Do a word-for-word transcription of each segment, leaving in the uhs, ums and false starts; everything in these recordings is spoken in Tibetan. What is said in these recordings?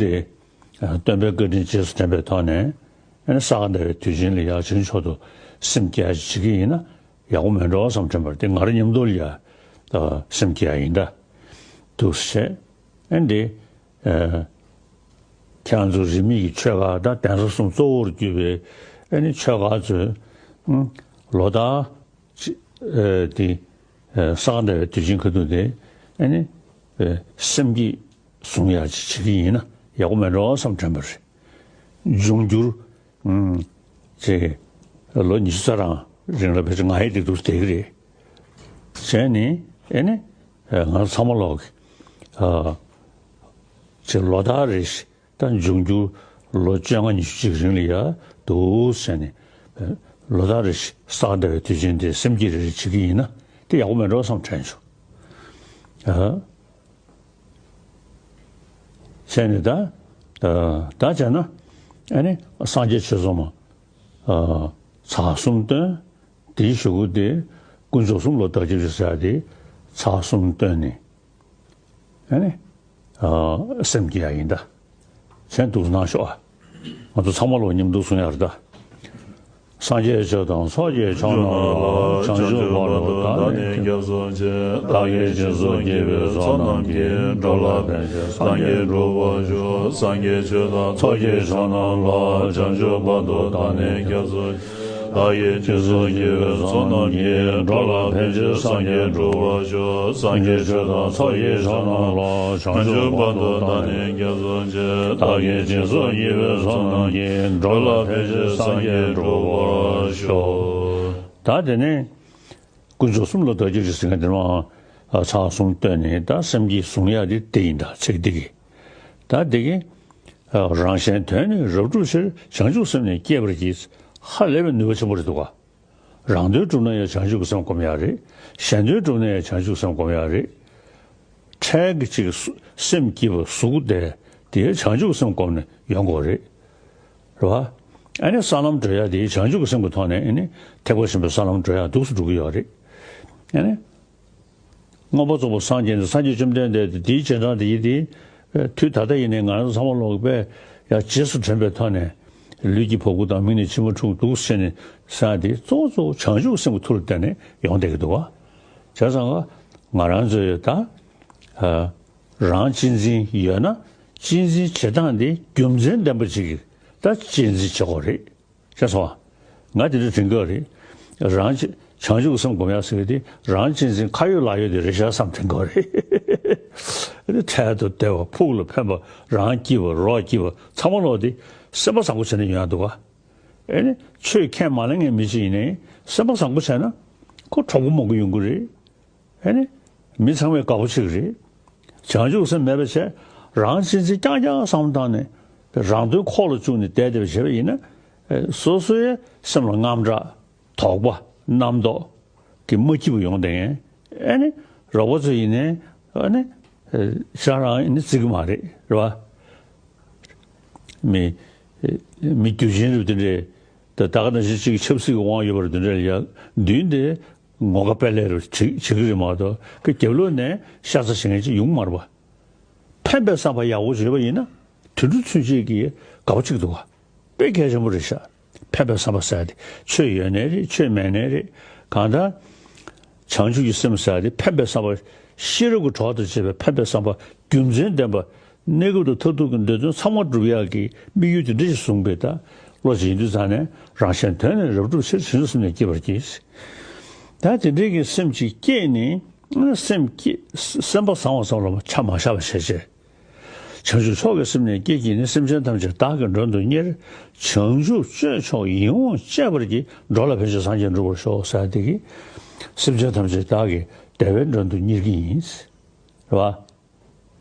དེ་སྟོན་པའི་བཀའ་དྲིན་རྗེས་སུ་དྲན་པའི་ཐོག་ནས། ཨ་ནི་ས་ག་ཟླ་བའི་དུས་ཆེན་ལ་ཡ་བྱང་ཆུབ་མཆོག་ཏུ་སེམས་བསྐྱེད་ཡ་ཅིག་བྱེད་ཀྱི་ཡིན་ན་ཡག་པོ་མེད་འགྲོ་བསམ་དྲན་པ་རེད། དེ་ང་རང་མཉམ་དུ་ལ་ཡ་སེམས་བསྐྱེད་ཡ་ཡིན་ད། འདུག་སེ་བྱས། ཨ་ནི་དེ་ཨ་ཁྱེད་རང་ཚོ་རིས་མེད་ཀྱི་ཆོས་ཁག་དང་གདན་ས་གསུམ་གཙོ་བོར་གྱུར་པའི་ཨ་ནི་ཆོས་ཁག་ཚོས་ཨ་ལོ་ལྟར་ཅི་ཨ་དེ་ཨ་ས་ག་ཟླ་བའི་དུས་ཆེན་ཁ་ཐུག་དེ་ཨ་ནི་ཨ་སེམས་བསྐྱེད་བཟུང་ཡག་ཅིག་བྱེད་ཀྱི་ཡིན་ན་ཡག་པོ་མེད་འགྲོ་བསམ་དྲན་པ་རེད། འབྱུང་འགྱུར་ཨ་ཅེ་ལོ་ཉི་ཤུ་རྩ་གྲངས་རིང་ལ་ཕལ་ཆེར་ང་ཡི་སྡུག་སྡུག་བསྡད་ཀྱི་རེད། བྱས་ནས་ཨ་ནི་ཨ་ང་ཚོ་ཚང་མ་ལོག་གི་ཨ་ཅེ་ལོ་ལྟར་རེ་བཞིན། ད་འབྱུང་འགྱུར་ལོ་བཅོ་ལྔ་ཉི་ཤུ་ཅིག་རིང་ལ་ཡ་འདུག་ཟེར་ནས་ལོ་ལྟར་རེ་བཞིན་ས་ག་ཟླ་བའི་དུས་ཆེན་དེ་སེམས་བསྐྱེད་རེ་རེ་བྱེད་ཀྱི་ཡིན་ན་དེ་ཡག་པོ་མེད་འགྲོ་བསམ་དྲན་བྱུང་། ཨ་བྱས་ནས་ད་ཨ་ད་བྱས་ན་ཨ་ནི་སངས་རྒྱས་ཆོས་ཚོགས་མ་ཨ་ཚར་གསུམ་བཏོན། དེའི་གཞུག་གུ་དེ་དཀོན་མཆོག་གསུམ་ལ་བདག་སྐྱབས་ཞུ་ཟེར་ཡ་དེ་ཚར་གསུམ་བཏོན་ནས། ཨ་ནི་ཨ་སེམས་བསྐྱེད་ཡ་ཡིན་ད། མཚན་འདུག་གནང་ཤོག་ཨ། ང་ཚོ་ཚང་མ་ལོ་མཉམ་འདུག་གསུང་ཡ་རེད་ད། སངས་རྒྱས་ཆོས་དང་ཚོགས་ཀྱི་མཆོག་རྣམས་ལ། བྱང་ཆུབ་བར་དུ་བདག་ནི་སྐྱབས་སུ་མཆི། བདག་གིས་སྦྱིན་སོགས་བགྱིས་པའི་ཚོགས་རྣམས་ཀྱིས། འགྲོ་ལ་ཕན་ཕྱིར་སངས་རྒྱས་འགྲུབ་པར་ཤོག་སངས་རྒྱས་ཆོས་དང་ཚོགས་ཀྱི་མཆོག་རྣམས་ལ། བྱང་ཆུབ་བར་དུ་བདག་ནི་སྐྱབས་སུ་མཆི། བདག་གིས་སྦྱིན་སོགས་བགྱིས་པའི་ཚོགས་རྣམས་ཀྱིས། འགྲོ་ལ་ཕན་ཕྱིར་སངས་རྒྱས་འགྲུབ་པར་ཤོག་སངས་རྒྱས་ཆོས་དང་ཚོགས་ཀྱི་མཆོག་རྣམས་ལ། བྱང་ཆུབ་བར་དུ་བདག་ནི་སྐྱབས་སུ་མཆི། བདག་གིས་སྦྱིན་སོགས་བགྱིས་པའི་ཚོགས་རྣམས་ཀྱིས། འགྲོ་ལ་ཕན་ཕྱིར་སངས་རྒྱས་འགྲུབ་པར་ཤོག་ད་དེ་ནས་དཀོན་མཆོག་གསུམ་ལ་བདག་སྐྱབས་ཞུ་ཟེར་མཁན་དེ་ནང་ཚར་གསུམ་བཏོན་ནས་ད་སེམས་བསྐྱེད་བཟུང་ཡ་དེ་དེ་ཡིན་ད་ཚིག་འདི་གི། ད་འདི་གི། རང་གཞན་དོན་ནི་རབ་བསྒྲུབ་ཕྱིར། བྱང་ཆུབ་སེམས་ནི་བསྐྱེད་པར་བགྱི། ཧ་ལས་པའི་ནུས་པ་ཆེན་པོ་རེད་འདུག་ག་རང་དོན་བསྒྲུབ་ན་ཡང་བྱང་ཆུབ་ཀྱི་སེམས་སྒོམ་ཡག་རེད། གཞན་དོན་བསྒྲུབ་ན་ཡང་བྱང་ཆུབ་ཀྱི་སེམས་སྒོམ་ཡག་རེད། འཕྲལ་གྱི་ཅིག་སེམས་སྐྱིད་པ་ཟུག་བསྡད་དེ་བྱང་ཆུབ་ཀྱི་སེམས་སྒོམ་ནས་ཡོང་དགོས་རེད། རེད་བ། ཨ་ནི་ས་ལམ་བགྲོད་ཡག་དེ་བྱང་ཆུབ་ཀྱི་སེམས་ཀྱི་ཐོག་ནས་ཨ་ནི་ཐེག་པ་ཆེན་པོའི་ས་ལམ་བགྲོད་ཡག་འདུག་སེ་འགྲོ་གི་ཡོད་རེད། ཨ་ནི། མངོན་པར་རྫོགས་པར་སངས་རྒྱས་ནས་སངས་རྒྱས་བཅོམ་ལྡན་འདས་དེ་དེའི་རྗེས་འབྲང་དེ་ཡིན་ཏེ། དུས་ད་ལྟ་ཡིན་ནའི་ང་རང་ཚོ་ཚང་མ་ལོག་པས་ཡང་རྗེས་སུ་དྲན་པའི་ཐོག་ནས་ལུས་ཀྱི་བ་སྤུ་དང་མིག་ནས་མཆི་མ་འཁྲུག་འདུག་ཟེར་ནས་ཟེར་ཡ་དེ་གཙོ་བོ་གཙོ་བོ་བྱང་ཆུབ་སེམས་ཀྱི་མཐུ་ལ་བརྟེན་ནས་ཡོང་བསྡད་ཀྱི་འདུག་བ། བྱས་ཙང་ང་རང་ཚོས་ད་རང་གཅེས་འཛིན་ཡོད་ན་གཅེས་འཛིན་བྱེད་སྟངས་དེ་རྒྱུ་མཚན་ལྡན་པ་ཅིག་གིས་ད་གཅེས་འཛིན་བྱེད་དགོས་རེད། ཤེས་སོང་ང་དེ་འདྲ་དྲན་གྱི་རེད། རང་གཅེས་བྱང་ཆུབ་ཀྱི་སེམས་སྒོམ་ཡག་ཟེར་གྱི་དེ་རང་གཅེས་འཛིན་ཁ་ཡོད་ལག་ཡོད་དེ་རེད་ཤག་བསམ་དྲན་གྱི་རེད། འཕྲལ་དུ་བདེ་བ་ཕུགས་ལ་ཕན་པ་རང་སྐྱིད་པ་རོགས་སྐྱིད་པ་ཚང་མ་ལོག་དེ་སེམས་པ་བཟང་པོ་བྱས་ན་ཡོང་ཡག་འདུག་ག་ཨེ་ནི་ཆོས་ཁས་མ་ལེན་མཁན་མི་ཞིག་ཡིན་ནའི་སེམས་པ་བཟང་པོ་བྱས་ན་ཁོ་གྲོགས་པོ་མང་པོ་ཡོང་གི་རེད། ཨེ་ནི། མི་ཚང་མས་དགའ་པོ་བྱེད་ཀྱི་རེད། བྱང་ཆུབ་སེམས་མེད་པ་བྱས། རང་གཅེས་འཛིན་རྐྱང་རྐྱང་བསམ་བློ་བཏང་ནས། རང་དོན་ཁོག་ལ་བཅུག་ནས་བསྡད་བསྡད་པ་བྱས་པ་ཡིན་ན། སོ་སོའི་སེམས་ལ་དངངས་སྐྲག་དོགས་པ། རྣམ་རྟོག་གི་མ་སྐྱིད་པ་ཡོང་བསྡད་མཁན། ཨེ་ནི། རོགས་པ་ཚོ་ཡིན་ནའི། ཨེ་ནི། ཤ་རང་ཡིན་ནི་བརྩི་གི་མ་རེད། རེད་བ། མི། མི་རྒྱུ་ཆེན་རེད་དེ་འདྲས། ད་ད་ག་ནང་བཞིན་གཅིག་ཆབ་སྲིད་ཀྱི་དབང་ཡོད་པ་རེད་དེ་འདྲས་ཡ། མདུན་དེ། ངོ་དགའ་དཔལ་ལས་རུ་བྱེད་བྱེད་ཀྱི་རེད་མ་གཏོགས་ཀྱི་རྒྱབ་ལོགས་ནས་ཤ་ཚ་བྱེད་མཁན་ཅིག་ཡོང་གི་མ་རེད་པ། ཕན་པའི་བསམ་པ་ཡག་པོ་ཅིག་ཡོད་པ་ཡིན་ན་དུད་འགྲོ་ཚུན་ཆད་ཀྱིས་དགའ་པོ་བྱེད་ཀྱི་འདུག་ག་དཔེ་གལ་ཆེན་པོ་རེད་ཤག་ཕན་པའི་བསམ་པ་ཟེར་ཡ་དེ་ཆོས་ཡོད་ནའི་རེད། ཆོས་མེད་ནའི་རེད། གང་ལྟར་བྱང་ཆུབ་ཀྱི་སེམས་ཟེར་ཡ་དེ་ཕན་པའི་བསམ་པ། ཤེས་རབ་ཀྱི་གྲོགས་དང་བཅས་པའི་ཕན་པའི་བསམ་པ་རྒྱུ་མཚན་ལྡན་པ། གནས་སྐབས་དང་མཐར་ཐུག་གི་འདོད་དོན་ཚང་མ་སྒྲུབ་ཡག་གི་དམིགས་ཡུལ་དེ་འདྲ་ཞིག་བཟུང་བའི་ད་བློ་ཅིག་ཡིན་དུས་ཙང་ནས་རང་གཞན་དོན་ནི་རབ་བསྒྲུབ་ཕྱིར། བྱང་ཆུབ་སེམས་ནི་བསྐྱེད་པར་བགྱི། ད་དེ་འདྲའི་གི་སེམས་ཅིག་བསྐྱེད་ནས་སེམས་བསྐྱེད་སེམས་པ་བཟང་བ་ཙམ་ལ་ཆ་མ་བཞག་པ་བྱས་བྱས། བྱང་ཆུབ་མཆོག་གི་སེམས་ནི་བསྐྱེད་བགྱིས་ནས། སེམས་ཅན་ཐམས་ཅད་བདག་གིས་མགྲོན་དུ་གཉེར། བྱང་ཆུབ་སྤྱོད་མཆོག་ཡིད་འོང་སྤྱད་པར་བགྱི། འགྲོ་ལ་ཕན་ཕྱིར་སངས་རྒྱས་འགྲུབ་པར་ཤོག་ཟེར་དེ་གི་སེམས་ཅན་ཐམས་ཅད་བདག་གིས་བདེ་བའི་མགྲོན་དུ་གཉེར་གྱི་ཡིན། རེད་བ།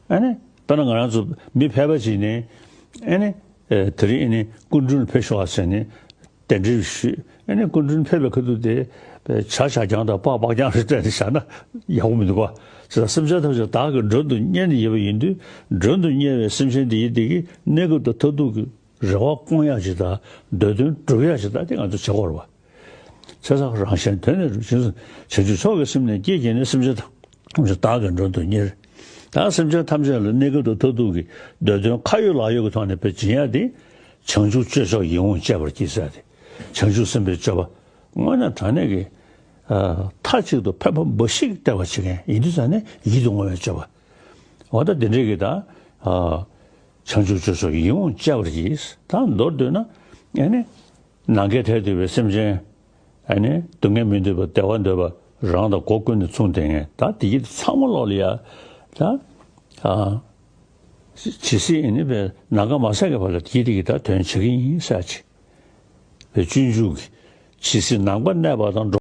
ཨ་ནི། དཔེར་ན་ང་རང་ཚོ་མི་ཕལ་པ་ཅིག་ནས། ཨ་ནི། ཨེ། དེ་རིང་ཨ་ནི་སྐུ་མགྲོན་ཕེབས་ཤོག་ཟེར་ནས་གདན་འདྲེན་ཞུས། ཨ་ནི་སྐུ་མགྲོན་ཕེབས་པའི་ཁ་ཐུག་དེ་ཇ་ཇ་རྐྱང་དང་སྤགས་སྤགས་རྐྱང་རེ་སྤྲད་ནས་བཞག་ན་ཡག་པོ་མི་འདུག་ག་བྱས་ཙང་སེམས་ཅན་ཐམས་ཅད་བདག་གིས་མགྲོན་དུ་གཉེར་ནས་ཡོད་པ་ཡིན་དུས། མགྲོན་དུ་གཉེར་བའི་སེམས་ཅན་དེ་ཡིན་དེ་གི་གནས་སྐབས་དང་མཐར་ཐུག་གི་རེ་བ་སྐོང་ཡག་ཅིག་དང་འདོད་དོན་སྒྲུབ་ཡག་ཅིག་དང་དེ་ང་ཚོ་བྱེད་དགོས་རེད་བ། བྱས་ཙང་རང་གཞན་དོན་ནི་རུ་བྱིན་སོང་། བྱང་ཆུབ་མཆོག་གི་སེམས་ནི་བསྐྱེད་བགྱིས་ནས། སེམས་ཅན་ཐམས་ཅད་བདག་གིས་མགྲོན་དུ་གཉེར། ད་སེམས་ཅན་ཐམས་ཅད་ལ་གནས་སྐབས་དང་མཐར་ཐུག་གི་འདོད་དོན་ཁ་ཡོད་ལག་ཡོད་ཀྱི་ཐོག་ནས་དཔེ་སྦྱིན་ཡ་དེ། བྱང་ཆུབ་སྤྱོད་མཆོག་ཡིད་འོང་སྤྱད་པར་བགྱི་ཟེར་ཏེ། བྱང་ཆུབ་སེམས་དཔའི་སྤྱོད་པ་དངོས་གནས་དྲང་གནས་ཀྱི་ཨ་མཐའ་གཅིག་ཏུ་ཕན་པ་འབའ་ཞིག་སྟེར་བ་བྱེད་མཁན་ཡིན་དུས་ཙང་ནས་ཡིད་དུ་འོང་བའི་སྤྱོད་པ། འོ་ད་དེ་འདྲའི་གི་ད་ཨ་བྱང་ཆུབ་སྤྱོད་མཆོག་ཡིད་འོང་སྤྱད་པར་བགྱི། ད་མདོར་བསྡུས་ན་ཨ་ནི་ནམ་མཁའི་མཐས་གཏུགས་པའི་སེམས་ཅན། ཨ་ནི་སྡུག་བསྔལ་མི་འདོད་པ་བདེ་བ་འདོད་པ་རང་དང་སྒོ་ཀུན་ནས་མཚུངས་ལྡན་མཁན་ད་དེ་གྱིས་ཚང་མ་ལོག་ལ་ཡ་ད་ཨ་ཇི་སྲིད་ཨ་ནི་བའི་ནམ་མཁའ་མ་ཟད་ཀྱི་བར་ལ་དེ་གྱིས་དེ་གྱིས་ད་དོན་བྱེད་ཀྱི་ཡིན་ཟེར་ཅིག་བའི་སྤྱོད་འཇུག་གི་ཇི་སྲིད་ནམ་མཁའ་གནས་པ་དང་།